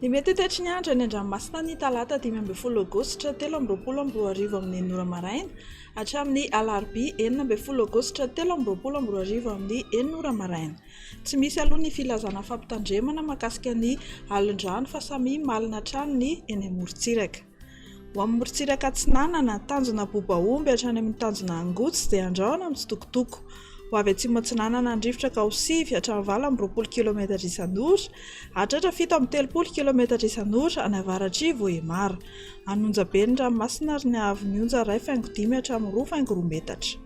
Ny mety ho toetry ny andro any an-dranomasina ny talata 15 aogositra 2023 amin'ny enina ora maraina hatramin'ny alarobia 16 aogositra 2023 amin'ny enina ora maraina. Tsy misy aloha ny filazana fampitandremana mahakasika ny alin-drano fa samia malina hatrany ny eny amorontsiraka. Ho amin'ny morontsiraka atsinanana, tanjona Bobaomby hatrany amin'ny tanjona Angotsy dia andrahona mitsitokotoko. Ho avy atsimo atsinanana ny rivotra ka ho sivy hatramin'ny 28 kilometatra isan'ora, hahatratra 37 kilometatra isan'ora any avaratr'i Vohemar. Hanonja be ny ranomasina ary ny haavon'ny onja iray faingo dimy hatramin'ny roa faingo roa metatra.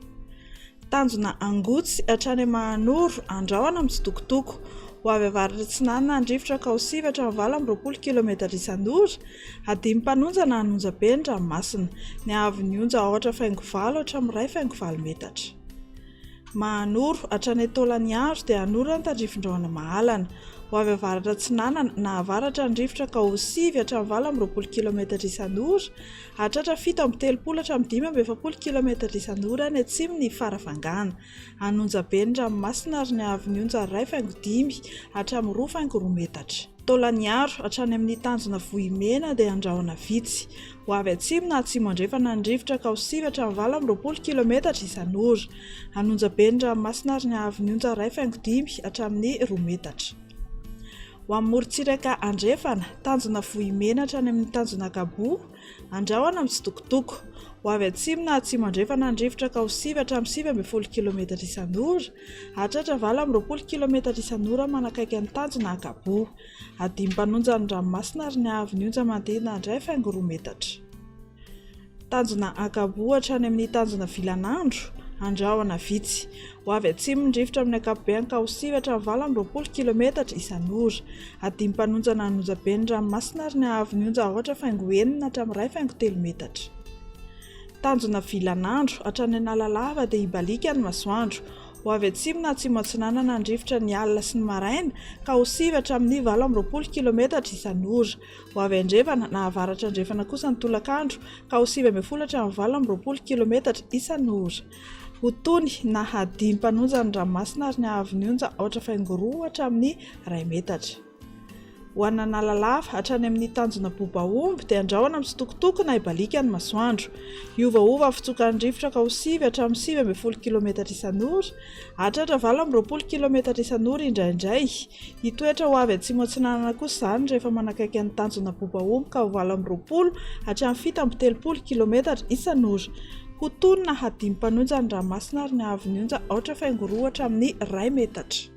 Tanjona Angotsy hatrany Mahanoro, Andrahona mitsitokotoko. Ho avy avaratra atsinanana ny rivotra ka ho sivy hatramin'ny 28 kilometatra isan'ora, Hadino mpanonja na hanonja be ny ranomasina. Ny haavon'ny onja aotra faingo valo hatramin'ny iray faingo valo metatra. Mahanoro, hatrany Taolagnaro dia hanorana tandrifin-drahona mahalana. Ho avy avaratra atsinanana na avaratra ny rivotra ka ho sivy hatramin'ny 28 kilometatra isan'ora, hahatratra 37 hatramin'ny 45 kilometatra isan'ora any atsimon'i Farafangana. Hanonja be ny ranomasina ary ny haavon'ny onja iray faingo dimy hatramin'ny roa faingo roa metatra. Taolagnaro, hatrany amin'ny tanjona Vohimena dia andrahona vitsy. Ho avy atsimo na atsimo andrefana ny rivotra ka ho sivy hatramin'ny 28 kilometatra isan'ora. Hanonja be ny ranomasina ary ny haavon'ny onja iray faingo dimy hatramin'ny roa metatra. Ho amin'ny morontsiraka andrefana, tanjona Vohimena hatrany amin'ny tanjona Gaboa, Andrahona mitsitokotoko. Ho avy atsimo na atsimo andrefana ny rivotra ka ho sivy hatramin'ny 19 kilometatra isan'ora. Hahatratra 28 kilometatra isan'ora manakaiky ny tanjona Ankaboa. Hadino mpanonja ny ranomasina ary ny haavon'ny onja manodidina ny iray faingo roa metatra. Tanjona Ankaboa hatrany amin'ny tanjona Vilanandro, Andrahona vitsy. Ho avy atsimo ny rivotra amin'ny ankapobeny ka ho sivy hatramin'ny 28 kilometatra isan'ora. Hadino mpanonja na hanonja be ny ranomasina ary ny haavon'ny onja aotra faingo enina hatramin'ny iray faingo telo metatra. Tanjona vilan'andro, hatrany Analalava dia hibaliaka ny masoandro. Ho avy atsimo na atsimo atsinanana ny rivotra ny alina sy ny maraina ka ho sivy hatramin'ny 28 kilometatra isan'ora. Ho avy andrefana na avaratra andrefana kosa ny tolakandro ka ho 19 hatramin'ny 28 kilometatra isan'ora. Ho tony na hadino mpanonja ny ranomasina ary ny haavon'ny onja aotra faingo roa hatramin'ny iray metatra. Ho an'Analalava, hatrany amin'ny tanjona Bobaomby, dia andrahona mitsitokotoko na hibaliaka ny masoandro. Hiovaova ny fitsokan'ny rivotra ka ho sivy hatramin'ny 19 kilometatra isan'ora, hahatratra 28 kilometatra isan'ora indraindray. Hitoetra ho avy atsimo atsinanana kosa izany rehefa manakaiky ny tanjona Bobaomby ka ho 28 hatramin'ny 37 kilometatra isan'ora. Ho tony na hadino mpanonja ny ranomasina ary ny haavon'ny onja aotra faingo roa hatramin'ny iray metatra.